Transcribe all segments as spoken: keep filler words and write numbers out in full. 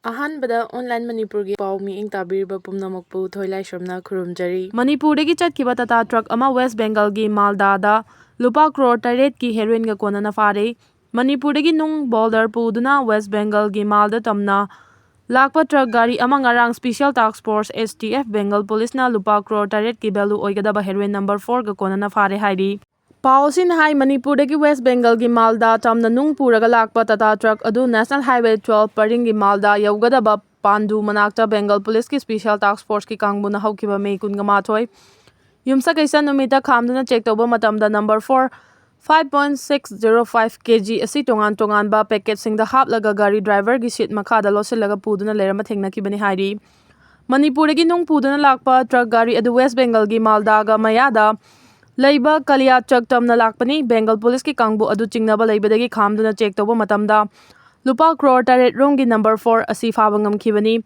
ꯑꯍꯥꯟꯕꯗ ꯑꯣꯟꯂꯥꯏꯟ ꯃꯅꯤꯄꯨꯔꯒꯤ ꯄꯥꯎ ꯃꯤꯠꯌꯦꯡ ꯇꯥꯕꯤꯔꯤꯕ ꯄꯨꯝꯅꯃꯛꯄꯨ ꯊꯣꯏꯂꯥꯏꯁ꯭ꯔꯝꯅ ꯈꯨꯔꯨꯝꯖꯔꯤ꯫ ꯃꯅꯤꯄꯨꯔꯗꯒꯤ ꯆꯠꯈꯤꯕ ꯇꯥꯇꯥ ꯇ꯭ꯔꯛ ꯑꯃ ꯋꯦꯁ ꯕꯦꯡꯒꯜꯒꯤ ꯃꯥꯜꯗꯥꯗ ꯂꯨꯄꯥ ꯀ꯭ꯔꯣꯔ ꯇꯔꯦꯠꯀꯤ ꯍꯦꯔꯣꯏꯟꯒ ꯀꯣꯟꯅꯅ ꯐꯥꯔꯦ꯫ ꯃꯅꯤꯄꯨꯔꯗꯒꯤ ꯅꯨꯡ ꯕꯣꯜꯗꯔ ꯄꯨꯗꯨꯅ ꯋꯦꯁ ꯕꯦꯡꯒꯜꯒꯤ ꯃꯥꯜꯗ ꯇꯝꯅ ꯂꯥꯛꯄ ꯇ꯭ꯔꯛ ꯒꯥꯔꯤ ꯑꯃ ꯉꯔꯥꯡ ꯁ꯭ꯄꯤꯁꯤꯌꯦꯜ ꯇꯥꯁꯛ ꯐꯣꯔꯁ, ꯑꯦꯁ ꯇꯤ ꯑꯦꯐ, ꯕꯦꯡꯒꯜ ꯄꯨꯂꯤꯁꯅ ꯂꯨꯄꯥ ꯀ꯭ꯔꯣꯔ ꯇꯔꯦꯠꯀꯤ ꯚꯦꯂꯨ ꯑꯣꯏꯒꯗꯕ ꯍꯦꯔꯣꯏꯟ ꯅꯝꯕꯔ ꯐꯣꯔꯒ ꯀꯣꯟꯅꯅ ꯐꯥꯔꯦ ꯍꯥꯏꯔꯤ꯫ ꯄꯥꯎ ꯑꯁꯤꯅ ꯍꯥꯏ, ꯃꯅꯤꯄꯨꯔꯗꯒꯤ ꯋꯦꯁ ꯕꯦꯡꯒꯜꯒꯤ ꯃꯥꯜꯗꯥ ꯇꯝꯅ ꯅꯨꯡ ꯄꯨꯔꯒ ꯂꯥꯛꯄ ꯇꯥꯇꯥ ꯇ꯭ꯔꯛ ꯑꯗꯨ ꯅꯦꯁꯅꯦꯜ ꯍꯥꯏꯋꯦ ꯇ꯭ꯋꯦꯜꯐ ꯄꯔꯤꯡꯒꯤ ꯃꯥꯜꯗꯥ ꯌꯧꯒꯗꯕ ꯄꯥꯟꯗꯨ ꯃꯅꯥꯛꯇ ꯕꯦꯡꯒꯜ ꯄꯨꯂꯤꯁꯀꯤ ꯁ꯭ꯄꯤꯁꯤꯌꯦꯜ ꯇꯥꯁꯛ ꯐꯣꯔꯁꯀꯤ ꯀꯥꯡꯕꯨꯅ ꯍꯧꯈꯤꯕ ꯃꯦ ꯀꯨꯟꯒ ꯃꯥꯊꯣꯏ ꯌꯨꯝꯁꯀꯩꯁ ꯅꯨꯃꯤꯠꯇ ꯈꯥꯝꯗꯨꯅ ꯆꯦꯛ ꯇꯧꯕ ꯃꯇꯝꯗ number four, five point six zero five K G ꯑꯁꯤ ꯇꯣꯉꯥꯟ ꯇꯣꯉꯥꯟꯕ ꯄꯦꯀꯦꯠꯁꯤꯡꯗ ꯍꯥꯞꯂꯒ ꯒꯥꯔꯤ ꯗ꯭ꯔꯥꯏꯚꯔꯒꯤ ꯁꯤꯠ ꯃꯈꯥꯗ ꯂꯣꯠꯁꯤꯜꯂꯒ ꯄꯨꯗꯨꯅ ꯂꯩꯔꯝꯕ ꯊꯦꯡꯅꯈꯤꯕꯅꯤ ꯍꯥꯏꯔꯤ꯫ ꯃꯅꯤꯄꯨꯔꯗꯒꯤ ꯅꯨꯡ ꯄꯨꯗꯨꯅ ꯂꯥꯛꯄ ꯇ꯭ꯔꯛ ꯒꯥꯔꯤ ꯑꯗꯨ ꯋꯦꯁ ꯕꯦꯡꯒꯜꯒꯤ ꯃꯥꯜꯗꯥꯒ ꯃꯌꯥꯗ ꯂꯩꯕ ꯀꯂꯤꯌꯥꯆꯛ ꯇꯝꯅ ꯂꯥꯛꯄꯅꯤ꯫ ꯕꯦꯡꯒꯜ ꯄꯨꯂꯤꯁꯀꯤ ꯀꯥꯡꯕꯨ ꯑꯗꯨ ꯆꯤꯡꯅꯕ ꯂꯩꯕꯗꯒꯤ ꯈꯥꯝꯗꯨꯅ ꯆꯦꯛ ꯇꯧꯕ ꯃꯇꯝꯗ ꯂꯨꯄꯥ ꯀ꯭ꯔꯣꯔ ꯇꯔꯦꯠ ꯔꯣꯝꯒꯤ ꯅꯝꯕꯔ ꯐꯣꯔ ꯑꯁꯤ ꯐꯥꯕ ꯉꯝꯈꯤꯕꯅꯤ꯫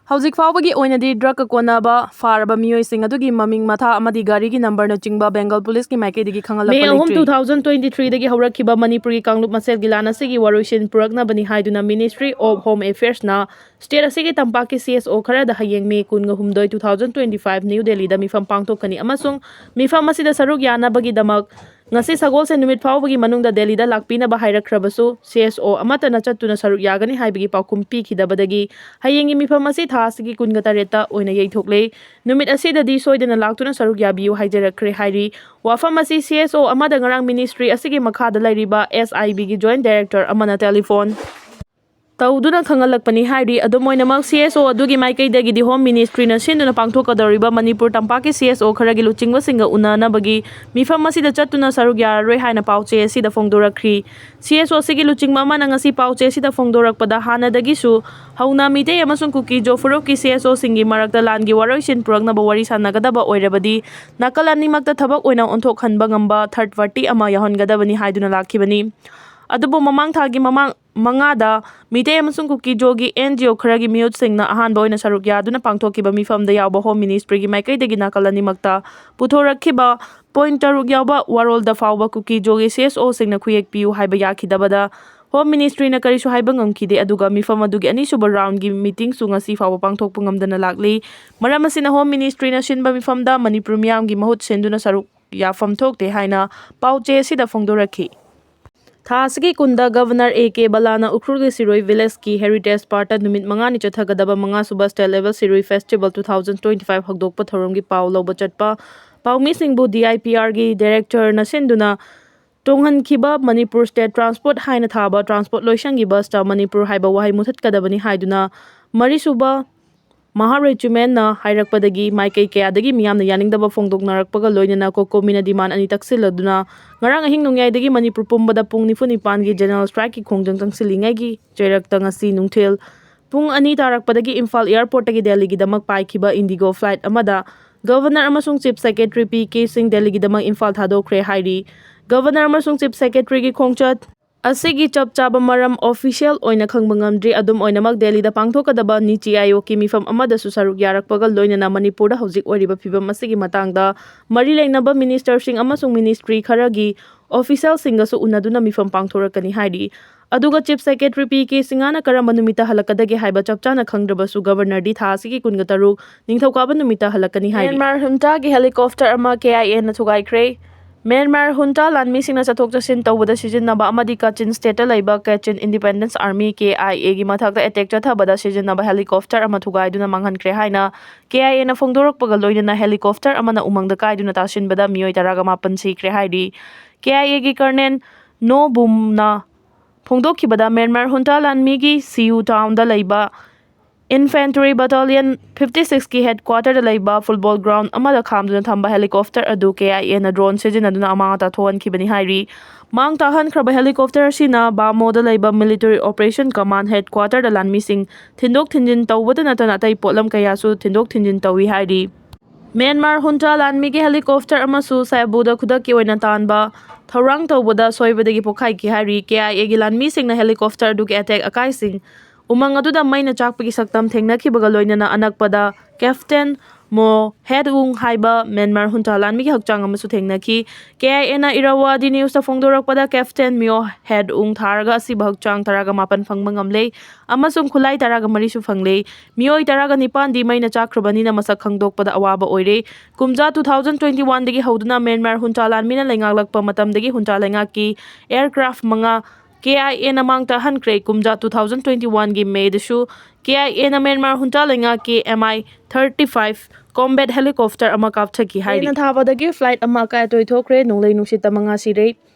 ꯍꯧꯖꯤꯛ ꯐꯥꯎꯕꯒꯤ ꯑꯣꯏꯅꯗꯤ ꯗ꯭ꯔꯛꯀ ꯀꯣꯟꯅꯕ ꯐꯥꯔꯕ ꯃꯤꯑꯣꯏꯁꯤꯡ ꯑꯗꯨꯒꯤ ꯃꯃꯤꯡ, ꯃꯊꯥ ꯑꯃꯗꯤ ꯒꯥꯔꯤꯒꯤ ꯅꯝꯕꯔꯅꯆꯤꯡꯕ ꯕꯦꯡꯒꯜ ꯄꯨꯂꯤꯁꯀꯤ ꯃꯥꯏꯀꯩꯗꯒꯤ ꯈꯪꯍꯜꯂꯛꯄ ꯃꯦ ꯑꯍꯨꯝ, ꯂꯩꯇ꯭ꯔꯤ꯫ Two thousand twenty three ꯗꯒꯤ ꯍꯧꯔꯛꯈꯤꯕ ꯃꯅꯤꯄꯨꯔꯒꯤ ꯀꯥꯡꯂꯨꯞ ꯃꯁꯦꯜꯒꯤ ꯂꯥꯟ ꯑꯁꯤꯒꯤ ꯋꯥꯔꯣꯏꯁꯤꯟ ꯄꯨꯔꯛꯅꯕꯅꯤ ꯍꯥꯏꯗꯨꯅ Ministry of Home Affairs ꯅ ꯁ꯭ꯇꯦꯠ ꯑꯁꯤꯒꯤ ꯇꯝꯄꯥꯛꯀꯤ C S O ꯈꯔꯗ ꯍꯌꯦꯡ ꯃꯦ ꯀꯨꯟꯒ ꯍꯨꯝꯗꯣꯏ, two thousand twenty five, new ꯗꯦꯜꯂꯤꯗ ꯃꯤꯐꯝ ꯄꯥꯡꯊꯣꯛꯀꯅꯤ ꯑꯃꯁꯨꯡ ꯃꯤꯐꯝ ꯑꯁꯤꯗ ꯁꯔꯨꯛ ꯌꯥꯅꯕꯒꯤꯗꯃꯛ ꯉꯁꯤ ꯁꯒꯣꯜꯁꯦꯟ ꯅꯨꯃꯤꯠ ꯐꯥꯎꯕꯒꯤ ꯃꯅꯨꯡꯗ ꯗꯦꯜꯂꯤꯗ ꯂꯥꯛꯄꯤꯅꯕ ꯍꯥꯏꯔꯛꯈ꯭ꯔꯕꯁꯨ, C S O ꯑꯃꯠꯇꯅ ꯆꯠꯇꯨꯅ ꯁꯔꯨꯛ ꯌꯥꯒꯅꯤ ꯍꯥꯏꯕꯒꯤ ꯄꯥꯎꯈꯨꯝ ꯄꯤꯈꯤꯗꯕꯗꯒꯤ ꯍꯌꯦꯡꯒꯤ ꯃꯤꯐꯝ ꯑꯁꯤ ꯊꯥ ꯑꯁꯤꯒꯤ ꯀꯨꯟꯒ ꯇꯔꯦꯠꯇ ꯑꯣꯏꯅ ꯌꯩꯊꯣꯛꯂꯦ꯫ ꯅꯨꯃꯤꯠ ꯑꯁꯤꯗꯗꯤ ꯁꯣꯏꯗꯅ ꯂꯥꯛꯇꯨꯅ ꯁꯔꯨꯛ ꯌꯥꯕꯤꯌꯨ ꯍꯥꯏꯖꯔꯛꯈ꯭ꯔꯦ ꯍꯥꯏꯔꯤ꯫ ꯋꯥꯐꯝ ꯑꯁꯤ C S O ꯑꯃꯗ ꯉꯔꯥꯡ ꯃꯤꯅꯤꯁꯇ꯭ꯔꯤ ꯑꯁꯤꯒꯤ ꯃꯈꯥꯗ ꯂꯩꯔꯤꯕ S I B ꯒꯤ ꯖꯣꯏꯟꯠ ꯗꯥꯏꯔꯦꯛꯇꯔ ꯑꯃꯅ ꯇꯦꯂꯤꯐꯣꯟ ꯇꯧꯗꯨꯅ ꯈꯪꯍꯜꯂꯛꯄꯅꯤ ꯍꯥꯏꯔꯤ꯫ ꯑꯗꯨꯝ ꯑꯣꯏꯅꯃꯛ, C S O ꯑꯗꯨꯒꯤ ꯃꯥꯏꯀꯩꯗꯒꯤꯗꯤ ꯍꯣꯝ ꯃꯤꯅꯤꯁꯇ꯭ꯔꯤꯅ ꯁꯤꯟꯗꯨꯅ ꯄꯥꯡꯊꯣꯛꯀꯗꯧꯔꯤꯕ ꯃꯅꯤꯄꯨꯔ ꯇꯝꯄꯥꯛꯀꯤ C S O ꯈꯔꯒꯤ ꯂꯨꯆꯤꯡꯕꯁꯤꯡꯒ ꯎꯅꯅꯕꯒꯤ ꯃꯤꯐꯝ ꯑꯁꯤꯗ ꯆꯠꯇꯨꯅ ꯁꯔꯨꯛ ꯌꯥꯔꯔꯣꯏ ꯍꯥꯏꯅ ꯄꯥꯎꯆꯦ ꯑꯁꯤꯗ ꯐꯣꯡꯗꯣꯔꯛꯈ꯭ꯔꯤ꯫ C S O ꯑꯁꯤꯒꯤ ꯂꯨꯆꯤꯡꯕ ꯑꯃꯅ ꯉꯁꯤ ꯄꯥꯎꯆꯦ ꯑꯁꯤꯗ ꯐꯣꯡꯗꯣꯔꯛꯄꯗ, ꯍꯥꯟꯅꯗꯒꯤꯁꯨ ꯍꯧꯅ ꯃꯤꯇꯩ ꯑꯃꯁꯨꯡ ꯀꯨꯀꯤ-ꯖꯣ ꯐꯨꯔꯨꯞꯀꯤ C S O ꯁꯤꯡꯒꯤ ꯃꯔꯛꯇ ꯂꯥꯟꯒꯤ ꯋꯥꯔꯣꯏꯁꯤꯟ ꯄꯨꯔꯛꯅꯕ ꯋꯥꯔꯤ ꯁꯥꯟꯅꯒꯗꯕ ꯑꯣꯏꯔꯕꯗꯤ, ꯅꯥꯀꯜ ꯑꯅꯤꯃꯛꯇ ꯊꯕꯛ ꯑꯣꯏꯅ ꯑꯣꯟꯊꯣꯛꯍꯟꯕ ꯉꯝꯕ ꯊꯥꯔꯗ ꯄꯥꯔꯇꯤ ꯑꯃ ꯌꯥꯎꯍꯟꯒꯗꯕꯅꯤ ꯍꯥꯏꯗꯨꯅ ꯂꯥꯛꯈꯤꯕꯅꯤ꯫ ꯑꯗꯨꯕꯨ ꯃꯃꯥꯡ ꯊꯥꯒꯤ ꯃꯃꯥꯡ ꯃꯉꯥꯗ ꯃꯤꯇꯩ ꯑꯃꯁꯨꯡ ꯀꯨꯀꯤ-ꯖꯣꯒꯤ N G O ꯈꯔꯒꯤ ꯃꯤꯍꯨꯠꯁꯤꯡꯅ ꯑꯍꯥꯟꯕ ꯑꯣꯏꯅ ꯁꯔꯨꯛ ꯌꯥꯗꯨꯅ ꯄꯥꯡꯊꯣꯛꯈꯤꯕ ꯃꯤꯐꯝꯗ ꯌꯥꯎꯕ ꯍꯣꯝ ꯃꯤꯅꯤꯁꯇ꯭ꯔꯤꯒꯤ ꯃꯥꯏꯀꯩꯗꯒꯤ ꯅꯥꯀꯜ ꯑꯅꯤꯃꯛꯇ ꯄꯨꯊꯣꯔꯛꯈꯤꯕ ꯄꯣꯏꯟꯠ ꯇꯔꯨꯛ ꯌꯥꯎꯕ ꯋꯥꯔꯣꯜꯗ ꯐꯥꯎꯕ ꯀꯨꯀꯤ-ꯖꯣꯒꯤ C S O ꯁꯤꯡꯅ ꯈꯨꯌꯦꯛ ꯄꯤꯌꯨ ꯍꯥꯏꯕ ꯌꯥꯈꯤꯗꯕꯗ, Home Ministryꯅ ꯀꯔꯤꯁꯨ ꯍꯥꯏꯕ ꯉꯝꯈꯤꯗꯦ, ꯑꯗꯨꯒ ꯃꯤꯐꯝ ꯑꯗꯨꯒꯤ ꯑꯅꯤꯁꯨꯕ roundꯒꯤ meetingꯁꯨ ꯉꯁꯤ ꯐꯥꯎꯕ ꯄꯥꯡꯊꯣꯛꯄ ꯉꯝꯗꯅ ꯂꯥꯛꯂꯤ꯫ ꯃꯔꯝ ꯑꯁꯤꯅ Home Ministryꯅ ꯁꯤꯟꯕ ꯃꯤꯐꯝꯗ ꯃꯅꯤꯄꯨꯔ ꯃꯤꯌꯥꯝꯒꯤ ꯃꯍꯨꯠ ꯁꯤꯟꯗꯨꯅ ꯁꯔꯨꯛ ꯌꯥꯐꯝ ꯊꯣꯛꯇꯦ ꯍꯥꯏꯅ ꯄꯥꯎꯆꯦ ꯑꯁꯤꯗ ꯐꯣꯡꯗꯣꯔꯛꯈꯤ꯫ ꯊꯥ ꯑꯁꯤꯒꯤ ꯀꯨꯟꯗ Governor A K ꯕꯂꯥꯅ ꯎꯈ꯭ꯔꯨꯜꯒꯤ ꯁꯤꯔꯣꯏ villageꯀꯤ Heritage Spotꯇ ꯅꯨꯃꯤꯠ ꯃꯉꯥꯅꯤ ꯆꯠꯊꯒꯗꯕ ꯃꯉꯥꯁꯨꯕ State Level Sirui Festival two thousand twenty-five ꯍꯧꯗꯣꯛꯄ ꯊꯧꯔꯝꯒꯤ ꯄꯥꯎ ꯂꯧꯕ ꯆꯠꯄ ꯄꯥꯎꯃꯤꯁꯤꯡꯕꯨ D I P Rꯒꯤ directorꯅ ꯁꯤꯟꯗꯨꯅ ꯇꯣꯡꯍꯟꯈꯤꯕ ꯃꯅꯤꯄꯨꯔ State Transport ꯍꯥꯏꯅ ꯊꯥꯕ transport ꯂꯣꯏꯁꯪꯒꯤ busꯇ ꯃꯅꯤꯄꯨꯔ ꯍꯥꯏꯕ ꯋꯥꯍꯩ ꯃꯨꯊꯠꯀꯗꯕꯅꯤ ꯍꯥꯏꯗꯨꯅ ꯃꯔꯤꯁꯨꯕ Mahar Regimentꯅ ꯍꯥꯏꯔꯛꯄꯗꯒꯤ ꯃꯥꯏꯀꯩ ꯀꯌꯥꯗꯒꯤ ꯃꯤꯌꯥꯝꯅ ꯌꯥꯅꯤꯡꯗꯕ ꯐꯣꯡꯗꯣꯛꯅꯔꯛꯄꯒ ꯂꯣꯏꯅꯅ COCOMIꯅ demand ꯑꯅꯤ ꯇꯛꯁꯤꯜꯂꯗꯨꯅ ꯉꯔꯥꯡ ꯑꯍꯤꯡ ꯅꯣꯡꯌꯥꯏꯗꯒꯤ ꯃꯅꯤꯄꯨꯔ ꯄꯨꯝꯕꯗ ꯄꯨꯡ ꯅꯤꯐꯨ ꯅꯤꯄꯥꯟꯒꯤ general strikeꯀꯤ ꯈꯣꯡꯖꯪ ꯆꯪꯁꯤꯜꯂꯤꯉꯩꯒꯤ ꯆꯩꯔꯛꯇ ꯉꯁꯤ ꯅꯨꯡꯊꯤꯜ ꯄꯨꯡ ꯑꯅꯤ ꯇꯥꯔꯛꯄꯗꯒꯤ ꯏꯝꯐꯥꯜ airportꯇꯒꯤ ꯗꯦꯜꯂꯤꯒꯤꯗꯃꯛ ꯄꯥꯏꯈꯤꯕ IndiGo flight ꯑꯃꯗ Governor ꯑꯃꯁꯨꯡ Chief Secretary P K ꯁꯤꯡ ꯗꯦꯜꯂꯤꯒꯤꯗꯃꯛ ꯏꯝꯐꯥꯜ ꯊꯥꯗꯣꯛꯈ꯭ꯔꯦ ꯍꯥꯏꯔꯤ꯫ Governor ꯑꯃꯁꯨꯡ Chief Secretaryꯒꯤ ꯈꯣꯡꯆꯠ ꯑꯁꯤꯒꯤ ꯆꯞ ꯆꯥꯕ ꯃꯔꯝ official ꯑꯣꯏꯅ ꯈꯪꯕ ꯉꯝꯗ꯭ꯔꯤ꯫ ꯑꯗꯨꯝ ꯑꯣꯏꯅꯃꯛ, ꯗꯦꯜꯂꯤꯗ ꯄꯥꯡꯊꯣꯛꯀꯗꯕ NITI Aayogꯀꯤ ꯃꯤꯐꯝ ꯑꯃꯗꯁꯨ ꯁꯔꯨꯛ ꯌꯥꯔꯛꯄꯒ ꯂꯣꯏꯅꯅ ꯃꯅꯤꯄꯨꯔꯗ ꯍꯧꯖꯤꯛ ꯑꯣꯏꯔꯤꯕ ꯐꯤꯕꯝ ꯑꯁꯤꯒꯤ ꯃꯇꯥꯡꯗ ꯃꯔꯤ ꯂꯩꯅꯕ ministerꯁꯤꯡ ꯑꯃꯁꯨꯡ ministry ꯈꯔꯒꯤ officialꯁꯤꯡꯒꯁꯨ ꯎꯅꯗꯨꯅ ꯃꯤꯐꯝ ꯄꯥꯡꯊꯣꯔꯛꯀꯅꯤ ꯍꯥꯏꯔꯤ꯫ ꯑꯗꯨꯒ Chief Secretary P K ꯁꯤꯡꯍꯅ ꯀꯔꯝꯕ ꯅꯨꯃꯤꯠꯇ ꯍꯜꯂꯛꯀꯗꯒꯦ ꯍꯥꯏꯕ ꯆꯞ ꯆꯥꯅ ꯈꯪꯗ꯭ꯔꯕꯁꯨ, Governorꯗꯤ ꯊꯥ ꯑꯁꯤꯒꯤ ꯀꯨꯟꯒ ꯇꯔꯨꯛ, ꯅꯤꯡꯊꯧꯀꯥꯕ ꯅꯨꯃꯤꯠꯇ ꯍꯜꯂꯛꯀꯅꯤ ꯍꯥꯏꯔꯤ꯫ Myanmar juntaꯒꯤ helicopter ꯑꯃ KIAꯅ ꯊꯨꯒꯥꯏꯈ꯭ꯔꯦ꯫ Myanmar junta ꯂꯥꯟꯃꯤꯁꯤꯡꯅ ꯆꯠꯊꯣꯛ ꯆꯠꯁꯤꯟ ꯇꯧꯕꯗ ꯁꯤꯖꯤꯟꯅꯕ ꯑꯃꯗꯤ Kachin stateꯇ ꯂꯩꯕ Kachin Independence Army, KIAꯒꯤ ꯃꯊꯛꯇ attack ꯆꯠꯊꯕꯗ ꯁꯤꯖꯤꯟꯅꯕ helicopter ꯑꯃ ꯊꯨꯒꯥꯏꯗꯨꯅ ꯃꯥꯡꯍꯟꯈ꯭ꯔꯦ ꯍꯥꯏꯅ KIAꯅ ꯐꯣꯡꯗꯣꯔꯛꯄꯒ ꯂꯣꯏꯅꯅ helicopter ꯑꯃꯅ ꯎꯃꯪꯗ ꯀꯥꯏꯗꯨꯅ ꯇꯥꯁꯤꯟꯕꯗ ꯃꯤꯑꯣꯏ ꯇꯔꯥꯒ ꯃꯥꯄꯟ ꯁꯤꯈ꯭ꯔꯦ ꯍꯥꯏꯔꯤ꯫ KIAꯒꯤ Colonel No Bumꯅ ꯐꯣꯡꯗꯣꯛꯈꯤꯕꯗ, Myanmar junta ꯂꯥꯟꯃꯤꯒꯤ Siu townꯗ ꯂꯩꯕ Infantry Battalion fifty sixꯀꯤ headquarterꯗ ꯂꯩꯕ football ground ꯑꯃꯗ ꯈꯥꯝꯗꯨꯅ ꯊꯝꯕ helicopter ꯑꯗꯨ KIAꯅ drone ꯁꯤꯖꯤꯟꯅꯗꯨꯅ ꯑꯃꯥꯡ ꯑꯇꯥ ꯊꯣꯛꯍꯟꯈꯤꯕꯅꯤ ꯍꯥꯏꯔꯤ꯫ ꯃꯥꯡ ꯇꯥꯛꯍꯟꯈ꯭ꯔꯕ helicopter ꯑꯁꯤꯅ ꯕꯥꯃꯣꯗ ꯂꯩꯕ Military Operation Command headquarterꯗ ꯂꯥꯟꯃꯤꯁꯤꯡ ꯊꯤꯟꯗꯣꯛ ꯊꯤꯟꯖꯤꯟ ꯇꯧꯕꯇ ꯅꯠꯇꯅ ꯑꯇꯩ ꯄꯣꯠꯂꯝ ꯀꯌꯥꯁꯨ ꯊꯤꯟꯗꯣꯛ ꯊꯤꯟꯖꯤꯟ ꯇꯧꯏ ꯍꯥꯏꯔꯤ꯫ Myanmar junta ꯂꯥꯟꯃꯤꯒꯤ helicopter ꯑꯃꯁꯨ ꯁꯥꯏꯕꯨꯗ ꯈꯨꯗꯛꯀꯤ ꯑꯣꯏꯅ ꯇꯥꯟꯕ ꯊꯧꯔꯥꯡ ꯇꯧꯕꯗ ꯁꯣꯏꯕꯗꯒꯤ ꯄꯣꯛꯈꯥꯏꯈꯤ ꯍꯥꯏꯔꯤ꯫ KIAꯒꯤ ꯂꯥꯟꯃꯤꯁꯤꯡꯅ helicopter ꯑꯗꯨꯒꯤ attack ꯑꯀꯥꯏꯁꯤꯡ ꯎꯃꯪ ꯑꯗꯨꯗ ꯃꯩꯅ ꯆꯥꯛꯄꯒꯤ ꯁꯛꯇꯝ ꯊꯦꯡꯅꯈꯤꯕꯒ ꯂꯣꯏꯅꯅ ꯑꯅꯛꯄꯗ Captain ꯃꯣ ꯍꯦꯠ ꯎꯡ ꯍꯥꯏꯕ ꯃ꯭ꯌꯥꯟꯃꯥꯔ ꯍꯨꯟꯇꯥ ꯂꯥꯟꯃꯤꯒꯤ ꯍꯛꯆꯥꯡ ꯑꯃꯁꯨ ꯊꯦꯡꯅꯈꯤ꯫ ꯀꯦ ꯑꯥꯏ ꯑꯦꯅ ꯏꯔꯥꯋꯥꯗꯤ ꯅ꯭ꯌꯨꯁꯇ ꯐꯣꯡꯗꯣꯔꯛꯄꯗ ꯀꯦꯞꯇꯦꯟ ꯃꯤꯌꯣ ꯍꯦꯠ ꯎꯡ ꯊꯥꯔꯒ ꯑꯁꯤꯕ ꯍꯛꯆꯥꯡ ꯇꯔꯥꯒ ꯃꯥꯄꯟ ꯐꯪꯕ ꯉꯝꯂꯦ ꯑꯃꯁꯨꯡ ꯈꯨꯠꯂꯥꯏ ꯇꯔꯥꯒ ꯃꯔꯤꯁꯨ ꯐꯪꯂꯦ꯫ ꯃꯤꯑꯣꯏ ꯇꯔꯥꯒ ꯅꯤꯄꯥꯟꯗꯤ ꯃꯩꯅ ꯆꯥꯛꯈ꯭ꯔꯕꯅꯤꯅ ꯃꯁꯛ ꯈꯪꯗꯣꯛꯄꯗ ꯑꯋꯥꯕ ꯑꯣꯏꯔꯦ꯫ ꯀꯨꯝꯖꯥ two thousand twenty one ꯗꯒꯤ ꯍꯧꯗꯨꯅ ꯃ꯭ꯌꯥꯟꯃꯥꯔ ꯍꯨꯟꯇꯥ ꯂꯥꯟꯃꯤꯅ ꯂꯩꯉꯥꯛꯂꯛꯄ ꯃꯇꯝꯗꯒꯤ ꯍꯨꯟꯇꯥ ꯂꯩꯉꯥꯛꯀꯤ ꯑꯦꯌꯔꯀ꯭ꯔꯥꯐ ꯃꯉꯥ ꯀꯦ ꯑꯥꯏ ꯑꯦꯅ ꯃꯥꯡ ꯇꯥꯛꯍꯟꯈ꯭ꯔꯦ꯫ ꯀꯨꯝꯖꯥ two thousand twenty one ꯒꯤ ꯃꯦꯗꯁꯨ ꯀꯦ ꯑꯥꯏ ꯑꯦꯅ ꯃ꯭ꯌꯥꯟꯃꯥꯔ ꯍꯨꯟꯇꯥ ꯂꯩꯉꯥꯛꯀꯤ ꯑꯦꯝ ꯑꯥꯏ thirty five combat helicopter ꯑꯃ ꯀꯥꯞꯊꯈꯤ ꯍꯥꯏꯔꯤ꯫ ꯂꯦꯟꯅ ꯊꯥꯕꯗꯒꯤ ꯐ꯭ꯂꯥꯏꯠ ꯑꯃ ꯑꯀꯥꯏ ꯑꯇꯣꯏ ꯊꯣꯛꯈ꯭ꯔꯦ, ꯅꯣꯡꯂꯩ ꯅꯨꯡꯁꯤꯠꯇ ꯃꯉꯥ ꯁꯤꯔꯦ꯫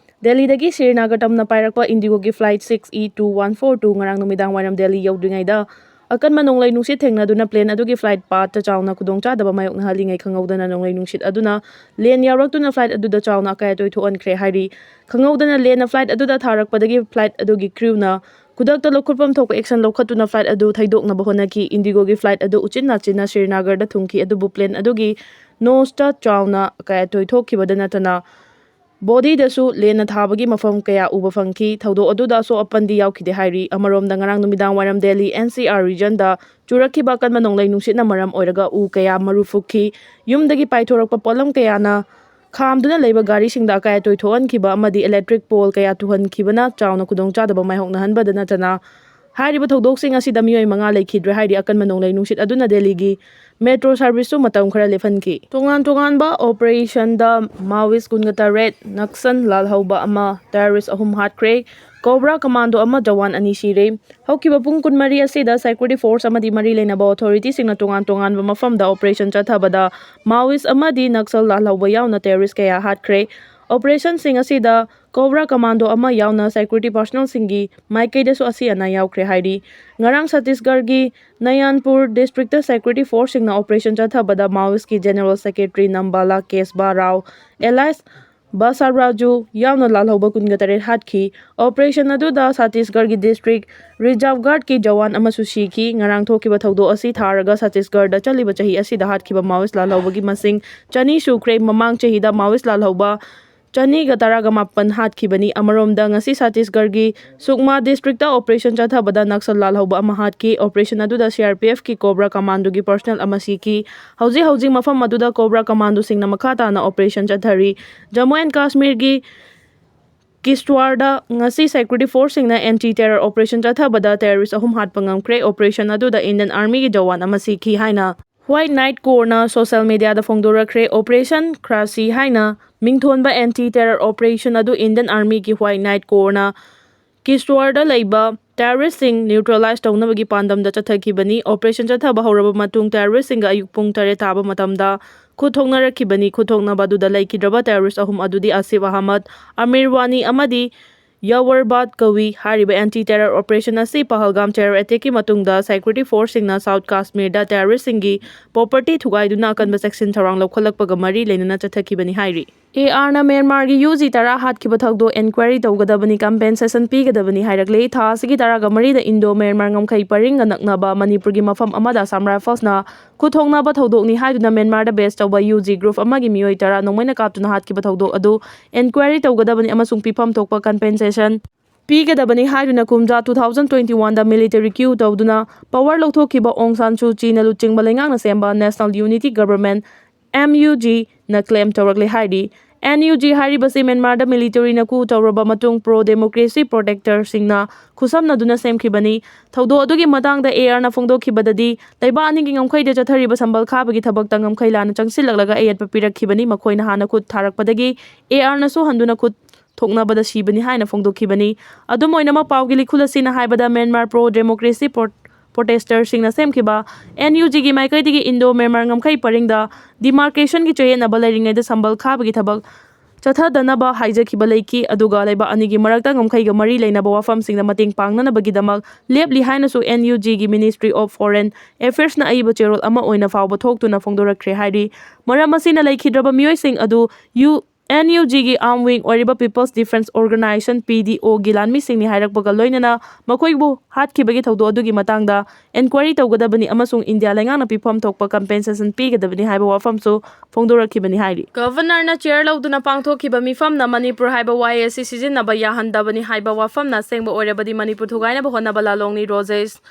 ꯗꯦꯜꯂꯤꯗꯒꯤ ꯁ꯭ꯔꯤꯅꯒꯔ ꯇꯝꯅ ꯄꯥꯏꯔꯛꯄ ꯏꯟꯗꯤꯒꯣꯒꯤ flight six E two one four two ꯉꯔꯥꯡ ꯅꯨꯃꯤꯗꯥꯡ ꯋꯥꯏꯔꯝ ꯗꯦꯜꯂꯤ ꯌꯧꯗ꯭ꯔꯤꯉꯩꯗ ꯑꯀꯟꯕ ꯅꯣꯡꯂꯩ ꯅꯨꯡꯁꯤꯠ ꯊꯦꯡꯅꯗꯨꯅ ꯄ꯭ꯂꯦꯟ ꯑꯗꯨꯒꯤ ꯐ꯭ꯂꯥꯏꯠ ꯄꯥꯊꯇ ꯆꯥꯎꯅ ꯈꯨꯗꯣꯡꯆꯥꯗꯕ ꯃꯥꯌꯣꯛꯅꯍꯜꯂꯤꯉꯩ ꯈꯪꯍꯧꯗꯅ ꯅꯣꯡꯂꯩ ꯅꯨꯡꯁꯤꯠ ꯑꯗꯨꯅ ꯂꯦꯟ ꯌꯥꯎꯔꯛꯇꯨꯅ ꯐ꯭ꯂꯥꯏꯠ ꯑꯗꯨꯗ ꯆꯥꯎꯅ ꯑꯀꯥꯏ ꯑꯇꯣꯏ ꯊꯣꯛꯍꯟꯈ꯭ꯔꯦ ꯍꯥꯏꯔꯤ꯫ ꯈꯪꯍꯧꯗꯅ ꯂꯦꯟꯅ ꯐ꯭ꯂꯥꯏꯠ ꯑꯗꯨꯗ ꯊꯥꯔꯛꯄꯗꯒꯤ ꯐ꯭ꯂꯥꯏꯠ ꯑꯗꯨꯒꯤ ꯀ꯭ꯔꯤꯎꯅ ꯈꯨꯗꯛꯇ ꯂꯧꯈꯠꯐꯝ ꯊꯣꯛꯄ ꯑꯦꯛꯁꯟ ꯂꯧꯈꯠꯇꯨꯅ ꯐ꯭ꯂꯥꯏꯠ ꯑꯗꯨ ꯊꯩꯗꯣꯛꯅꯕ ꯍꯣꯠꯅꯈꯤ꯫ ꯏꯟꯗꯤꯒꯣꯒꯤ ꯐ꯭ꯂꯥꯏꯠ ꯑꯗꯨ ꯎꯆꯤꯟ ꯅꯥꯆꯤꯟꯅ ꯁ꯭ꯔꯤꯅꯒꯔꯗ ꯊꯨꯡꯈꯤ, ꯑꯗꯨꯕꯨ ꯄ꯭ꯂꯦꯟ ꯑꯗꯨꯒꯤ ꯅꯣꯁꯇ ꯆꯥꯎꯅ ꯑꯀꯥꯏ ꯑꯇꯣꯏ ꯊꯣꯛꯈꯤꯕꯗ ꯅꯠꯇꯅ ꯕꯣꯗꯤꯗꯁꯨ ꯂꯦꯟꯅ ꯊꯥꯕꯒꯤ ꯃꯐꯝ ꯀꯌꯥ ꯎꯕ ꯐꯪꯈꯤ꯫ ꯊꯧꯗꯣꯛ ꯑꯗꯨꯗ ꯑꯁꯣꯛ ꯑꯄꯟꯗꯤ ꯌꯥꯎꯈꯤꯗꯦ ꯍꯥꯏꯔꯤ꯫ ꯑꯃꯔꯣꯝꯗ, ꯉꯔꯥꯡ ꯅꯨꯃꯤꯗꯥꯡ ꯋꯥꯏꯔꯝ ꯗꯦꯜꯂꯤ ꯑꯦꯟ ꯁꯤ ꯑꯥꯔ ꯔꯤꯖꯟꯗ ꯆꯨꯔꯛꯈꯤꯕ ꯑꯀꯟꯕ ꯅꯣꯡꯂꯩ ꯅꯨꯡꯁꯤꯠꯅ ꯃꯔꯝ ꯑꯣꯏꯔꯒ ꯎ ꯀꯌꯥ ꯃꯔꯨ ꯐꯨꯛꯈꯤ꯫ ꯌꯨꯝꯗꯒꯤ ꯄꯥꯏꯊꯣꯔꯛꯄ ꯄꯣꯠꯂꯝ ꯀꯌꯥꯅ ꯈꯥꯝꯗꯨꯅ ꯂꯩꯕ ꯒꯥꯔꯤꯁꯤꯡꯗ ꯑꯀꯥꯏ ꯑꯇꯣꯏ ꯊꯣꯛꯍꯟꯈꯤꯕ ꯑꯃꯗꯤ ꯏꯂꯦꯛꯇ꯭ꯔꯤꯛ ꯄꯣꯜ ꯀꯌꯥ ꯇꯨꯍꯟꯈꯤꯕꯅ ꯆꯥꯎꯅ ꯈꯨꯗꯣꯡꯆꯥꯗꯕ ꯃꯥꯌꯣꯛꯅꯍꯟꯕꯗ ꯅꯠꯇꯅ, ꯍꯥꯏꯔꯤꯕ ꯊꯧꯗꯣꯛꯁꯤꯡ ꯑꯁꯤꯗ ꯃꯤꯑꯣꯏ ꯃꯉꯥ ꯂꯩꯈꯤꯗ꯭ꯔꯦ ꯍꯥꯏꯔꯤ꯫ ꯑꯀꯟꯕ ꯅꯣꯡꯂꯩ ꯅꯨꯡꯁꯤꯠ ꯑꯗꯨꯅ ꯗꯦꯜꯂꯤꯒꯤ ꯃꯦꯇ꯭ꯔꯣ ꯁꯥꯔꯚꯤꯁꯁꯨ ꯃꯇꯝ ꯈꯔ ꯂꯦꯞꯍꯟꯈꯤ꯫ ꯇꯣꯉꯥꯟ ꯇꯣꯉꯥꯟꯕ ꯑꯣꯄꯔꯦꯁꯟꯗ ꯃꯥꯑꯣꯏꯁ ꯀꯨꯟꯒ ꯇꯔꯦꯠ, ꯅꯛꯁꯟ ꯂꯥꯜꯍꯧꯕ ꯑꯃ, ꯇꯦꯔꯣꯔꯤꯁ꯭ꯠ ꯑꯍꯨꯝ ꯍꯥꯠꯈ꯭ꯔꯦ, ꯀꯣꯕ꯭ꯔꯥ ꯀꯃꯥꯟꯗꯣ ꯑꯃ, ꯖꯋꯥꯟ ꯑꯅꯤ ꯁꯤꯔꯦ꯫ ꯍꯧꯈꯤꯕ ꯄꯨꯡ ꯀꯨꯟꯃꯔꯤ ꯑꯁꯤꯗ ꯁꯦꯀ꯭ꯌꯨꯔꯤꯇꯤ ꯐꯣꯔꯁ ꯑꯃꯗꯤ ꯃꯔꯤ ꯂꯩꯅꯕ ꯑꯣꯊꯣꯔꯤꯇꯤꯁꯤꯡꯅ ꯇꯣꯉꯥꯟ ꯇꯣꯉꯥꯟꯕ ꯃꯐꯝꯗ ꯑꯣꯄꯔꯦꯁꯟ ꯆꯠꯊꯕꯗ ꯃꯥꯑꯣꯏꯁ꯭ꯠ ꯑꯃꯗꯤ ꯅꯛꯁꯜ ꯂꯥꯜꯍꯧꯕ ꯌꯥꯎꯅ ꯇꯦꯔꯣꯔꯤꯁ꯭ꯠ ꯀꯌꯥ ꯍꯥꯠꯈ꯭ꯔꯦ꯫ ꯑꯣꯄꯔꯦꯁꯟꯁꯤꯡ ꯑꯁꯤꯗ ꯀꯣꯕ꯭ꯔꯥ ꯀꯃꯥꯟꯗꯣ ꯑꯃ ꯌꯥꯎꯅ ꯁꯦꯀ꯭ꯌꯨꯔꯤꯇꯤ ꯄꯥꯔꯁꯣꯅꯦꯜꯁꯤꯡꯒꯤ ꯃꯥꯏꯀꯩꯗꯁꯨ ꯑꯁꯤ ꯑꯅꯥ ꯌꯥꯎꯈ꯭ꯔꯦ ꯍꯥꯏꯔꯤ꯫ ꯉꯔꯥꯡ ꯁꯠꯇꯤꯁꯒꯔꯒꯤ ꯅꯌꯥꯟꯄꯨꯔ ꯗꯤꯁꯇ꯭ꯔꯤꯛꯇ ꯁꯦꯀ꯭ꯌꯨꯔꯤꯇꯤ ꯐꯣꯔꯁꯁꯤꯡꯅ ꯑꯣꯄꯔꯦꯁꯟ ꯆꯠꯊꯕꯗ ꯃꯥꯑꯣꯏꯁ꯭ꯠꯀꯤ ꯖꯦꯅꯔꯦꯜ ꯁꯦꯀ꯭ꯔꯦꯇꯔꯤ ꯅꯝꯕꯥꯂꯥ ꯀꯦꯁꯕꯥ ꯔꯥꯎ ꯑꯦꯂꯥꯏꯁ ꯕꯥꯁꯥꯔꯥꯖꯨ ꯌꯥꯎꯅ ꯂꯥꯜꯍꯧꯕ ꯀꯨꯟꯒ ꯇꯔꯦꯠ ꯍꯥꯠꯈꯤ꯫ ꯑꯣꯄꯔꯦꯁꯟ ꯑꯗꯨꯗ ꯁꯠꯇꯤꯁꯒꯔꯒꯤ ꯗꯤꯁꯇ꯭ꯔꯤꯛ ꯔꯤꯖꯥꯔꯚ ꯒꯥꯔꯗꯀꯤ ꯖꯋꯥꯟ ꯑꯃꯁꯨ ꯁꯤꯈꯤ꯫ ꯉꯔꯥꯡ ꯊꯣꯛꯈꯤꯕ ꯊꯧꯗꯣꯛ ꯑꯁꯤ ꯊꯥꯔꯒ ꯁꯠꯇꯤꯁꯒꯔꯗ ꯆꯠꯂꯤꯕ ꯆꯍꯤ ꯑꯁꯤꯗ ꯍꯥꯠꯈꯤꯕ ꯃꯥꯑꯣꯏꯁ꯭ꯠ ꯂꯥꯜꯍꯧꯕꯒꯤ ꯃꯁꯤꯡ ꯆꯅꯤ ꯁꯨꯈ꯭ꯔꯦ꯫ ꯃꯃꯥꯡ ꯆꯍꯤꯗ ꯃꯥꯑꯣꯏꯁ꯭ꯠ ꯂꯥꯜꯍꯧꯕ ꯆꯅꯤꯒ ꯇꯔꯥꯒ ꯃꯥꯄꯟ ꯍꯥꯠꯈꯤꯕꯅꯤ꯫ ꯑꯃꯔꯣꯝꯗ, ꯉꯁꯤ ꯁꯇꯤꯁꯒꯔꯒꯤ ꯁꯨꯛꯃꯥ ꯗꯤꯁꯇ꯭ꯔꯤꯛꯇ ꯑꯣꯄꯔꯦꯁꯟ ꯆꯠꯊꯕꯗ ꯅꯛꯁꯜ ꯂꯥꯜꯍꯧꯕ ꯑꯃ ꯍꯥꯠꯈꯤ꯫ ꯑꯣꯄꯔꯦꯁꯟ ꯑꯗꯨꯗ ꯁꯤ ꯑꯥꯔ ꯄꯤ ꯑꯦꯐꯀꯤ ꯀꯣꯕ꯭ꯔꯥ ꯀꯃꯥꯟꯗꯣꯒꯤ ꯄꯔꯁꯅꯦꯜ ꯑꯃ ꯁꯤꯈꯤ꯫ ꯍꯧꯖꯤꯛ ꯍꯧꯖꯤꯛ ꯃꯐꯝ ꯑꯗꯨꯗ ꯀꯣꯕ꯭ꯔꯥ ꯀꯃꯥꯟꯗꯣꯁꯤꯡꯅ ꯃꯈꯥ ꯇꯥꯅ ꯑꯣꯄꯔꯦꯁꯟ ꯆꯠꯊꯔꯤ꯫ ꯖꯝꯃꯨ ꯑꯦꯟ ꯀꯥꯁꯃꯤꯔꯒꯤ ꯀꯤꯁꯇ꯭ꯋꯥꯔꯗ ꯉꯁꯤ ꯁꯦꯀ꯭ꯌꯨꯔꯤꯇꯤ ꯐꯣꯔꯁꯁꯤꯡꯅ ꯑꯦꯟꯇꯤ ꯇꯦꯔꯔ ꯑꯣꯄꯔꯦꯁꯟ ꯆꯠꯊꯕꯗ ꯇꯦꯔꯣꯔꯤꯁ ꯑꯍꯨꯝ ꯍꯥꯠꯄ ꯉꯝꯈ꯭ꯔꯦ꯫ ꯑꯣꯄꯔꯦꯁꯟ ꯑꯗꯨꯗ ꯏꯟꯗꯤꯌꯟ ꯑꯥꯔꯃꯤꯒꯤ ꯖꯋꯥꯟ ꯑꯃ ꯁꯤꯈꯤ ꯍꯥꯏꯅ ꯍ꯭ꯋꯥꯏꯠ ꯅꯥꯏꯠ ꯀꯣꯔꯅ ꯁꯣꯁꯤꯌꯦꯜ ꯃꯤꯗꯤꯌꯥꯗ ꯐꯣꯡꯗꯣꯔꯛꯈ꯭ꯔꯦ꯫ ꯑꯣꯄꯔꯦꯁꯟ ꯈ꯭ꯔꯥꯁꯤ ꯍꯥꯏꯅ ꯃꯤꯡꯊꯣꯟꯕ ꯑꯦꯟꯇꯤ ꯇꯦꯔꯔ ꯑꯣꯄꯔꯦꯁꯟ ꯑꯗꯨ ꯏꯟꯗꯤꯌꯟ ꯑꯥꯔꯃꯤꯒꯤ ꯍ꯭ꯋꯥꯏꯠ ꯅꯥꯏꯠ ꯀꯣꯔꯅ ꯀꯤꯁꯇ꯭ꯋꯥꯔꯗ ꯂꯩꯕ ꯇꯦꯔꯣꯔꯤꯁꯁꯤꯡ ꯅ꯭ꯌꯨꯇ꯭ꯔꯦꯂꯥꯏꯖ ꯇꯧꯅꯕꯒꯤ ꯄꯥꯟꯗꯝꯗ ꯆꯠꯊꯈꯤꯕꯅꯤ꯫ ꯑꯣꯄꯔꯦꯁꯟ ꯆꯠꯊꯕ ꯍꯧꯔꯕ ꯃꯇꯨꯡ ꯇꯦꯔꯣꯔꯤꯁꯁꯤꯡꯒ ꯑꯌꯨꯛ ꯄꯨꯡ ꯇꯔꯦꯠ ꯇꯥꯕ ꯃꯇꯝꯗ ꯈꯨꯠ ꯊꯣꯛꯅꯔꯛꯈꯤꯕꯅꯤ꯫ ꯈꯨꯠ ꯊꯣꯛꯅꯕ ꯑꯗꯨꯗ ꯂꯩꯈꯤꯗ꯭ꯔꯕ ꯇꯦꯔꯣꯔꯤꯁ ꯑꯍꯨꯝ ꯑꯗꯨꯗꯤ ꯑꯁꯤꯐ ꯑꯍꯃꯗ, ꯑꯃꯤꯔ ꯋꯥꯅꯤ ꯑꯃꯗꯤ ꯌꯥꯋꯔꯕꯥꯗ ꯀꯋꯤ ꯍꯥꯏꯔꯤꯕ ꯑꯦꯟꯇꯤ ꯇꯦꯔꯔ ꯑꯣꯄꯔꯦꯁꯟ ꯑꯁꯤ ꯄꯍꯜꯒꯥꯝ ꯇꯦꯔꯔ ꯑꯦꯇꯦꯛꯀꯤ ꯃꯇꯨꯡꯗ ꯁꯦꯀ꯭ꯌꯨꯔꯤꯇꯤ ꯐꯣꯔꯁꯁꯤꯡꯅ ꯁꯥꯎꯊ ꯀꯥꯁꯃꯤꯔꯗ ꯇꯦꯔꯣꯔꯤꯁꯁꯤꯡꯒꯤ ꯄ꯭ꯔꯣꯄꯔꯇꯤ ꯊꯨꯒꯥꯏꯗꯨꯅ ꯑꯀꯟꯕ ꯆꯦꯛꯁꯤꯟ ꯊꯧꯔꯥꯡ ꯂꯧꯈꯠꯂꯛꯄꯒ ꯃꯔꯤ ꯂꯩꯅꯅ ꯆꯠꯊꯈꯤꯕꯅꯤ ꯍꯥꯏꯔꯤ꯫ ꯑꯦ ꯑꯥꯔꯅ ꯃ꯭ꯌꯥꯟꯃꯥꯔꯒꯤ ꯌꯨ ꯖꯤ ꯇꯔꯥ ꯍꯥꯠꯈꯤꯕ ꯊꯧꯗꯣꯛ ꯏꯟꯀ꯭ꯋꯥꯏꯔꯤ ꯇꯧꯒꯗꯕꯅꯤ, ꯀꯝꯄꯦꯟꯁꯦꯁꯟ ꯄꯤꯒꯗꯕꯅꯤ ꯍꯥꯏꯔꯛꯂꯦ꯫ ꯊꯥ ꯑꯁꯤꯒꯤ ꯇꯔꯥꯒ ꯃꯔꯤꯗ ꯏꯟꯗꯣ ꯃ꯭ꯌꯥꯟꯃꯥꯔ ꯉꯝꯈꯩ ꯄꯔꯤꯡꯒ ꯅꯛꯅꯕ ꯃꯅꯤꯄꯨꯔꯒꯤ ꯃꯐꯝ ꯑꯃꯗ ꯑꯁꯥꯝ ꯔꯥꯏꯐꯜꯁꯅ ꯈꯨꯠ ꯊꯣꯛꯅꯕ ꯊꯧꯗꯣꯛꯅꯤ ꯍꯥꯏꯗꯨꯅ ꯃ꯭ꯌꯥꯟꯃꯥꯔꯗ ꯕꯦꯁ ꯇꯧꯕ ꯌꯨ ꯖꯤ ꯒ꯭ꯔꯨꯞ ꯑꯃꯒꯤ ꯃꯤꯑꯣꯏ ꯇꯔꯥ ꯅꯣꯡꯃꯩꯅ ꯀꯥꯞꯇꯨꯅ ꯍꯥꯠꯈꯤꯕ ꯊꯧꯗꯣꯛ ꯑꯗꯨ ꯏꯟꯀ꯭ꯋꯥꯏꯔꯤ ꯇꯧꯒꯗꯕꯅꯤ ꯑꯃꯁꯨꯡ ꯄꯤꯐꯝ ꯊꯣꯛꯄ ꯀꯝꯄꯦꯟꯁꯦꯁꯟ ꯄꯤꯒꯗꯕꯅꯤ ꯍꯥꯏꯗꯨꯅ ꯀꯨꯝꯖꯥ ꯇꯨ ꯊꯥꯎꯖꯟ ꯇ꯭ꯋꯦꯟꯇꯤ ꯋꯥꯟꯗ ꯃꯤꯂꯤꯇꯔꯤ ꯀ꯭ꯌꯨ ꯇꯧꯗꯨꯅ ꯄꯋꯥꯔ ꯂꯧꯊꯣꯛꯈꯤꯕ ꯑꯣꯡ ꯁꯥꯟ ꯁꯨ ꯆꯤꯅ ꯂꯨꯆꯤꯡꯕ ꯂꯩꯉꯥꯛꯅ ꯁꯦꯝꯕ national unity government, N U ꯖꯤꯅ ꯀ꯭ꯂꯦꯝ ꯇꯧꯔꯛꯂꯦ ꯍꯥꯏꯔꯤ꯫ ꯑꯦꯟ ꯌꯨ ꯖꯤ ꯍꯥꯏꯔꯤꯕꯁꯤ ꯃ꯭ꯌꯥꯟꯃꯥꯔꯗ ꯃꯤꯂꯤꯇꯔꯤꯅ ꯀꯨ ꯇꯧꯔꯕ ꯃꯇꯨꯡ ꯄ꯭ꯔꯣ ꯗꯦꯃꯣꯀ꯭ꯔꯦꯁꯤ ꯄ꯭ꯔꯣꯇꯦꯛꯇꯔꯁꯤꯡꯅ ꯈꯨꯠꯁꯝꯅꯗꯨꯅ ꯁꯦꯝꯈꯤꯕꯅꯤ꯫ ꯊꯧꯗꯣꯛ ꯑꯗꯨꯒꯤ ꯃꯇꯥꯡꯗ ꯑꯦ ꯑꯥꯔꯅ ꯐꯣꯡꯗꯣꯛꯈꯤꯕꯗꯗꯤ, ꯂꯩꯕꯥꯛ ꯑꯅꯤꯒꯤ ꯉꯝꯈꯩꯗ ꯆꯠꯊꯔꯤꯕ ꯁꯝꯕꯜ ꯈꯥꯕꯒꯤ ꯊꯕꯛꯇ ꯉꯝꯈꯩ ꯂꯥꯟꯅ ꯆꯪꯁꯤꯜꯂꯛꯂꯒ ꯑꯌꯦꯠꯄ ꯄꯤꯔꯛꯈꯤꯕꯅꯤ꯫ ꯃꯈꯣꯏꯅ ꯍꯥꯟꯅ ꯈꯨꯠ ꯊꯥꯔꯛꯄꯗꯒꯤ ꯑꯦ ꯑꯥꯔꯅꯁꯨ ꯍꯟꯗꯨꯅ ꯈꯨꯠ ꯊꯣꯛꯅꯕꯗ ꯁꯤꯕꯅꯤ ꯍꯥꯏꯅ ꯐꯣꯡꯗꯣꯛꯈꯤꯕꯅꯤ꯫ ꯑꯗꯨꯝ ꯑꯣꯏꯅꯃꯛ, ꯄꯥꯎꯒꯤ ꯂꯤꯈꯨꯜ ꯑꯁꯤꯅ ꯍꯥꯏꯕꯗ, ꯃ꯭ꯌꯥꯟꯃꯥꯔ ꯄ꯭ꯔꯣ ꯗꯦꯃꯣꯀ꯭ꯔꯦꯁꯤ ꯄ꯭ꯔꯣ-, ꯄ꯭ꯔꯣꯇꯦꯁꯇꯔꯁꯤꯡꯅ ꯁꯦꯝꯈꯤꯕ ꯑꯦꯟ ꯌꯨ ꯖꯤꯒꯤ ꯃꯥꯏꯀꯩꯗꯒꯤ ꯏꯟꯗꯣ ꯃ꯭ꯌꯥꯟꯃꯥꯔ ꯉꯝꯈꯩ ꯄꯔꯤꯡꯗ ꯗꯤꯃꯥꯔꯀꯦꯁꯟꯒꯤ ꯆꯌꯦꯠꯅꯕ ꯂꯩꯔꯤꯉꯩꯗ ꯁꯝꯕꯜ ꯈꯥꯕꯒꯤ ꯊꯕꯛ ꯆꯠꯊꯗꯅꯕ ꯍꯥꯏꯖꯈꯤꯕ ꯂꯩꯈꯤ, ꯑꯗꯨꯒ ꯂꯩꯕꯥꯛ ꯑꯅꯤꯒꯤ ꯃꯔꯛꯇ ꯉꯝꯈꯩꯒ ꯃꯔꯤ ꯂꯩꯅꯕ ꯋꯥꯐꯝꯁꯤꯡꯗ ꯃꯇꯦꯡ ꯄꯥꯡꯅꯅꯕꯒꯤꯗꯃꯛ ꯂꯦꯞꯂꯤ ꯍꯥꯏꯅꯁꯨ ꯑꯦꯟ ꯌꯨ ꯖꯤꯒꯤ ꯃꯤꯅꯤꯁꯇ꯭ꯔꯤ ꯑꯣꯐ ꯐꯣꯔꯦꯟ ꯑꯦꯐꯤꯌꯔꯁꯅ ꯑꯏꯕ ꯆꯦꯔꯣꯜ ꯑꯃ ꯑꯣꯏꯅ ꯐꯥꯎꯕ ꯊꯣꯛꯇꯨꯅ ꯐꯣꯡꯗꯣꯔꯛꯈ꯭ꯔꯦ ꯍꯥꯏꯔꯤ꯫ ꯃꯔꯝ ꯑꯁꯤꯅ, ꯂꯩꯈꯤꯗ꯭ꯔꯕ ꯃꯤꯑꯣꯏꯁꯤꯡ ꯑꯗꯨ ꯌꯨ NUG ꯒꯤ arm wing ꯑꯣꯏꯔꯤꯕ People's Defence Organisation, PDO ꯒꯤ ꯂꯥꯟꯃꯤꯁꯤꯡꯅꯤ ꯍꯥꯏꯔꯛꯄꯒ ꯂꯣꯏꯅꯅ ꯃꯈꯣꯏꯕꯨ ꯍꯥꯠꯈꯤꯕꯒꯤ ꯊꯧꯗꯣꯛ ꯑꯗꯨꯒꯤ ꯃꯇꯥꯡꯗ inquiry ꯇꯧꯒꯗꯕꯅꯤ ꯑꯃꯁꯨꯡ ꯏꯟꯗꯤꯌꯥ ꯂꯩꯉꯥꯛꯅ ꯄꯤꯐꯝ ꯊꯣꯛꯄ compensation ꯄꯤꯒꯗꯕꯅꯤ ꯍꯥꯏꯕ ꯋꯥꯐꯝꯁꯨ ꯐꯣꯡꯗꯣꯔꯛꯈꯤꯕꯅꯤ ꯍꯥꯏꯔꯤ꯫ Governor ꯅ chair ꯂꯧꯗꯨꯅ ꯄꯥꯡꯊꯣꯛꯈꯤꯕ ꯃꯤꯐꯝꯅ ꯃꯅꯤꯄꯨꯔ ꯍꯥꯏꯕ ꯋꯥꯍꯩ ꯑꯁꯤ ꯁꯤꯖꯤꯟꯅꯕ ꯌꯥꯍꯟꯗꯕꯅꯤ ꯍꯥꯏꯕ ꯋꯥꯐꯝꯅ ꯑꯁꯦꯡꯕ ꯑꯣꯏꯔꯕꯗꯤ ꯃꯅꯤꯄꯨꯔ ꯊꯨꯒꯥꯏꯅꯕ ꯍꯣꯠꯅꯕ ꯂꯥꯂꯣꯡꯅꯤ ꯔꯣꯖꯦꯁ꯫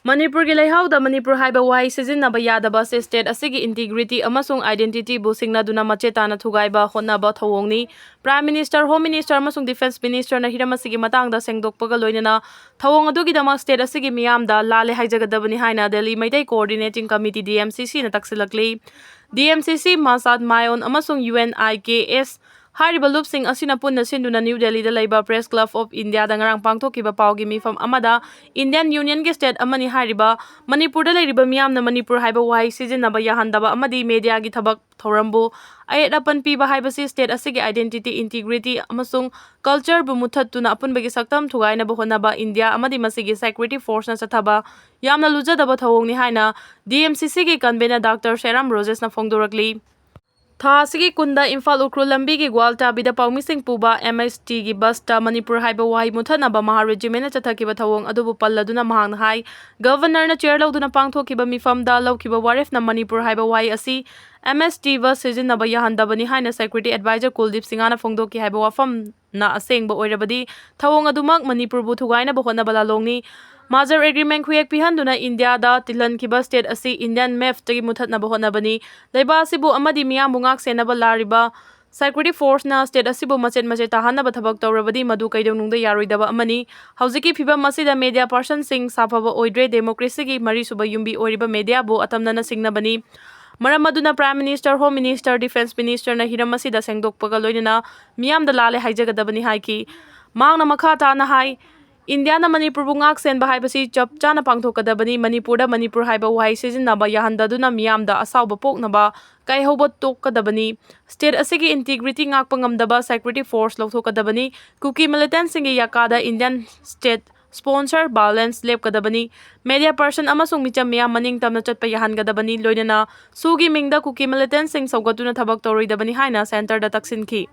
ꯃꯅꯤꯄꯨꯔꯒꯤ ꯂꯩꯍꯥꯎꯗ ꯃꯅꯤꯄꯨꯔ ꯍꯥꯏꯕ ꯋꯥꯍꯩ ꯁꯤꯖꯤꯟꯅꯕ ꯌꯥꯗꯕ ꯑꯁꯤ state ꯑꯁꯤꯒꯤ integrity ꯑꯃꯁꯨꯡ identity ꯕꯨ ꯁꯤꯡꯅꯗꯨꯅ ꯃꯆꯦ ꯇꯥꯅ ꯊꯨꯒꯥꯏꯕ ꯍꯣꯠꯅꯕ ꯊꯧꯑꯣꯡꯅꯤ꯫ Prime Minister, Home Minister ꯑꯃꯁꯨꯡ Defence Minister ꯅ ꯍꯤꯔꯝ ꯑꯁꯤꯒꯤ ꯃꯇꯥꯡꯗ ꯁꯦꯡꯗꯣꯛꯄꯒ ꯂꯣꯏꯅꯅ ꯊꯧꯑꯣꯡ ꯑꯗꯨꯒꯤꯗꯃꯛ state ꯑꯁꯤꯒꯤ ꯃꯤꯌꯥꯝꯗ ꯂꯥꯜꯂꯦ ꯍꯥꯏꯖꯒꯗꯕꯅꯤ ꯍꯥꯏꯅ Delhi Meitei Coordinating Committee, DMCC ꯅ ꯇꯛꯁꯤꯜꯂꯛꯂꯤ꯫ DMCC, ꯃꯥꯁꯥꯠ ꯃꯥꯌꯣꯟ ꯑꯃꯁꯨꯡ UNIKS ꯍꯥꯏꯔꯤꯕ ꯂꯨꯞꯁꯤꯡ ꯑꯁꯤꯅ ꯄꯨꯟꯅ ꯁꯤꯟꯗꯨꯅ New Delhi ꯗ ꯂꯩꯕ Press Club of India ꯗ ꯉꯔꯥꯡ ꯄꯥꯡꯊꯣꯛꯈꯤꯕ ꯄꯥꯎꯒꯤ ꯃꯤꯐꯝ ꯑꯃꯗ Indian Union ꯒꯤ state ꯑꯃꯅꯤ ꯍꯥꯏꯔꯤꯕ ꯃꯅꯤꯄꯨꯔꯗ ꯂꯩꯔꯤꯕ ꯃꯤꯌꯥꯝꯅ ꯃꯅꯤꯄꯨꯔ ꯍꯥꯏꯕ ꯋꯥꯍꯩ ꯁꯤꯖꯤꯟꯅꯕ ꯌꯥꯍꯟꯗꯕ ꯑꯃꯗꯤ media ꯒꯤ ꯊꯕꯛ ꯊꯧꯔꯝꯕꯨ ꯑꯌꯦꯠ ꯑꯄꯟ ꯄꯤꯕ ꯍꯥꯏꯕꯁꯤ state ꯑꯁꯤꯒꯤ identity, integrity ꯑꯃꯁꯨꯡ culture ꯕꯨ ꯃꯨꯠꯊꯠꯇꯨꯅ ꯑꯄꯨꯟꯕꯒꯤ ꯁꯛꯇꯝ ꯊꯨꯒꯥꯏꯅꯕ ꯍꯣꯠꯅꯕ ꯏꯟꯗꯤꯌꯥ ꯑꯃꯗꯤ ꯃꯁꯤꯒꯤ security force ꯅ ꯆꯠꯊꯕ ꯌꯥꯝꯅ ꯂꯨꯖꯗꯕ ꯊꯧꯑꯣꯡꯅꯤ ꯍꯥꯏꯅ DMCC ꯒꯤ convener Doctor ꯁꯦꯔꯥꯝ ꯔꯣꯖꯦꯁꯅ ꯐꯣꯡꯗꯣꯔꯛꯂꯤ꯫ ꯊꯥ ꯑꯁꯤꯒꯤ ꯀꯨꯟꯗ ꯏꯝꯐꯥꯜ ꯎꯈ꯭ꯔꯨꯜ ꯂꯝꯕꯤꯒꯤ ꯒ꯭ꯋꯥꯜꯇꯥꯕꯤꯗ ꯄꯥꯎꯃꯤꯁꯤꯡ ꯄꯨꯕ MST ꯒꯤ bus ꯇ ꯃꯅꯤꯄꯨꯔ ꯍꯥꯏꯕ ꯋꯥꯍꯩ ꯃꯨꯠꯊꯠꯅꯕ ꯃꯍꯥ regiment ꯅ ꯆꯠꯊꯈꯤꯕ ꯊꯧꯑꯣꯡ ꯑꯗꯨꯕꯨ ꯄꯜꯂꯗꯨꯅ ꯃꯍꯥꯛꯅ ꯍꯥꯏ, Governor ꯅ chair ꯂꯧꯗꯨꯅ ꯄꯥꯡꯊꯣꯛꯈꯤꯕ ꯃꯤꯐꯝꯗ ꯂꯧꯈꯤꯕ ꯋꯥꯔꯦꯞꯅ ꯃꯅꯤꯄꯨꯔ ꯍꯥꯏꯕ ꯋꯥꯍꯩ ꯑꯁꯤ MST bus ꯁꯤꯖꯤꯟꯅꯕ ꯌꯥꯍꯟꯗꯕꯅꯤ ꯍꯥꯏꯅ Security Advisor ꯀꯨꯜꯗꯤꯞ ꯁꯤꯡꯍꯅ ꯐꯣꯡꯗꯣꯛꯈꯤ ꯍꯥꯏꯕ ꯋꯥꯐꯝꯅ ꯑꯁꯦꯡꯕ ꯑꯣꯏꯔꯕꯗꯤ ꯊꯧꯑꯣꯡ ꯑꯗꯨꯃꯛ ꯃꯅꯤꯄꯨꯔꯕꯨ ꯊꯨꯒꯥꯏꯅꯕ ꯍꯣꯠꯅꯕ ꯂꯥꯂꯣꯡꯅꯤ꯫ Merger agreement ꯈꯨꯌꯦꯛ ꯄꯤꯍꯟꯗꯨꯅ ꯏꯟꯗꯤꯌꯥꯗ ꯇꯤꯜꯍꯟꯈꯤꯕ state ꯑꯁꯤ Indian map ꯇꯒꯤ ꯃꯨꯠꯊꯠꯅꯕ ꯍꯣꯠꯅꯕꯅꯤ꯫ ꯂꯩꯕꯥꯛ ꯑꯁꯤꯕꯨ ꯑꯃꯗꯤ ꯃꯤꯌꯥꯝꯕꯨ ꯉꯥꯛ ꯁꯦꯟꯅꯕ ꯂꯥꯔꯤꯕ security force ꯅ state ꯑꯁꯤꯕꯨ ꯃꯆꯦꯠ ꯃꯆꯦꯠ ꯇꯥꯍꯟꯅꯕ ꯊꯕꯛ ꯇꯧꯔꯕꯗꯤ ꯃꯗꯨ ꯀꯩꯗꯧꯅꯨꯡꯗ ꯌꯥꯔꯣꯏꯗꯕ ꯑꯃꯅꯤ꯫ ꯍꯧꯖꯤꯛꯀꯤ ꯐꯤꯚꯝ ꯑꯁꯤꯗ media person ꯁꯤꯡ ꯁꯥꯐꯕ ꯑꯣꯏꯗ꯭ꯔꯦ꯫ Democracy ꯒꯤ ꯃꯔꯤꯁꯨꯕ ꯌꯨꯝꯕꯤ ꯑꯣꯏꯔꯤꯕ media ꯕꯨ ꯑꯇꯝꯅꯅ ꯁꯤꯡꯅꯕꯅꯤ꯫ ꯃꯔꯝ ꯑꯗꯨꯅ Prime Minister, Home Minister, Defence Minister ꯅ ꯍꯤꯔꯝ ꯑꯁꯤꯗ ꯁꯦꯡꯗꯣꯛꯄꯒ ꯂꯣꯏꯅꯅ ꯃꯤꯌꯥꯝꯗ ꯂꯥꯜꯂꯦ ꯍꯥꯏꯖꯒꯗꯕꯅꯤ ꯍꯥꯏꯈꯤ꯫ ꯃꯍꯥꯛꯅ ꯃꯈꯥ ꯇꯥꯅ ꯍꯥꯏ, ꯏꯟꯗꯤꯌꯥꯅ ꯃꯅꯤꯄꯨꯔꯕꯨ ꯉꯥꯛ ꯁꯦꯟꯕ ꯍꯥꯏꯕꯁꯤ ꯆꯞ ꯆꯥꯅ ꯄꯥꯡꯊꯣꯛꯀꯗꯕꯅꯤ꯫ ꯃꯅꯤꯄꯨꯔꯗ ꯃꯅꯤꯄꯨꯔ ꯍꯥꯏꯕ ꯋꯥꯍꯩ ꯁꯤꯖꯤꯟꯅꯕ ꯌꯥꯍꯟꯗꯗꯨꯅ ꯃꯤꯌꯥꯝꯗ ꯑꯁꯥꯎꯕ ꯄꯣꯛꯅꯕ ꯀꯥꯏꯍꯧꯕ ꯇꯣꯛꯀꯗꯕꯅꯤ꯫ State ꯑꯁꯤꯒꯤ integrity ꯉꯥꯛꯄ ꯉꯝꯗꯕ security force ꯂꯧꯊꯣꯛꯀꯗꯕꯅꯤ꯫ ꯀꯨꯀꯤ militant ꯁꯤꯡꯒꯤ ꯌꯥꯀꯥꯗ Indian state sponsor violence ꯂꯦꯞꯀꯗꯕꯅꯤ, media person ꯑꯃꯁꯨꯡ ꯃꯤꯆꯝ ꯃꯤꯌꯥꯝ ꯃꯅꯤꯡ ꯇꯝꯅ ꯆꯠꯄ ꯌꯥꯍꯟꯒꯗꯕꯅꯤ, ꯂꯣꯏꯅꯅ ꯁꯨꯒꯤ ꯃꯤꯡꯗ ꯀꯨꯀꯤ militantꯁꯤꯡ ꯁꯧꯒꯠꯇꯨꯅ ꯊꯕꯛ ꯇꯧꯔꯣꯏꯗꯕꯅꯤ ꯍꯥꯏꯅ centreꯗ ꯇꯛꯁꯤꯟꯈꯤ꯫